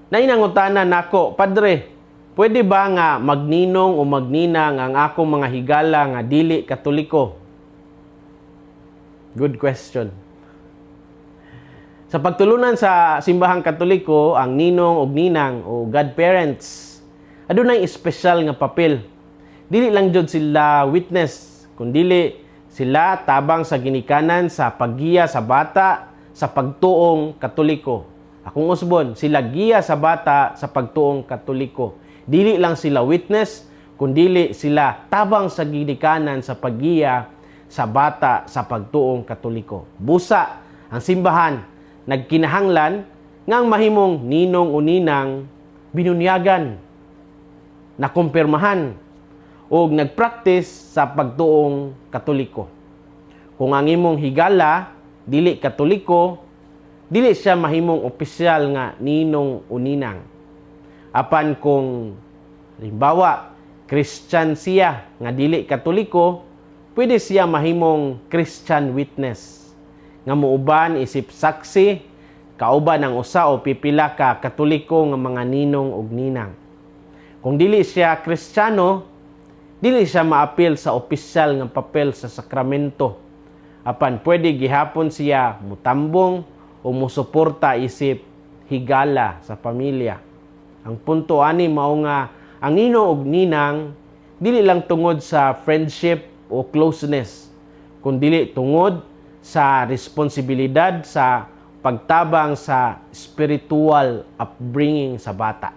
Naay nangutana nako, "Padre, pwede ba nga magninong o magninang ang akong mga higala nga dili Katoliko?" Good question. Sa pagtulunan sa Simbahang Katoliko, ang ninong og ninang o godparents adunay espesyal nga papel. Dili lang jud sila witness, kundili sila tabang sa ginikanan sa paggiya sa bata sa pagtuong Katoliko. Akong usbon, sila giya sa bata sa pagtuong Katoliko. Dili lang sila witness, kundili sila tabang sa ginikanan sa paggiya sa bata sa pagtuong Katoliko. Busa, ang simbahan nagkinahanglan nga ang mahimong ninong o ninang binunyagan, nakumpirmahan o nagpractice sa pagtuong Katoliko. Kung ang imong higala dili Katoliko, dili siya mahimong opisyal nga ninong o ninang. Apan kung halimbawa Christian siya nga dili Katoliko, pwede siya mahimong Christian witness nga muuban isip saksi kauban ang usa o pipila ka Katoliko nga mga ninong ug ninang. Kung dili siya Kristiyano, dili siya maapil sa opisyal nga papel sa sakramento. Apan pwede gihapon siya mutambong o musuporta isip higala sa pamilya. Ang punto ani mao nga ang ninong ug ninang dili lang tungod sa friendship o closeness, kundili tungod sa responsibilidad sa pagtabang sa spiritual upbringing sa bata.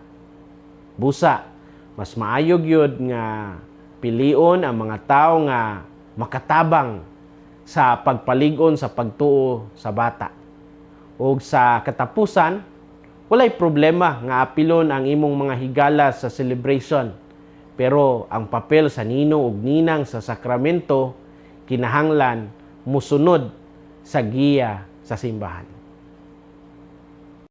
Busa, mas maayo gyud nga pilion ang mga tao nga makatabang sa pagpalig-on sa pagtuo sa bata. Og sa katapusan, walay problema nga apilon ang imong mga higala sa celebration. Pero ang papel sa ninong ug ninang sa sakramento kinahanglan musunod sa giya sa simbahan.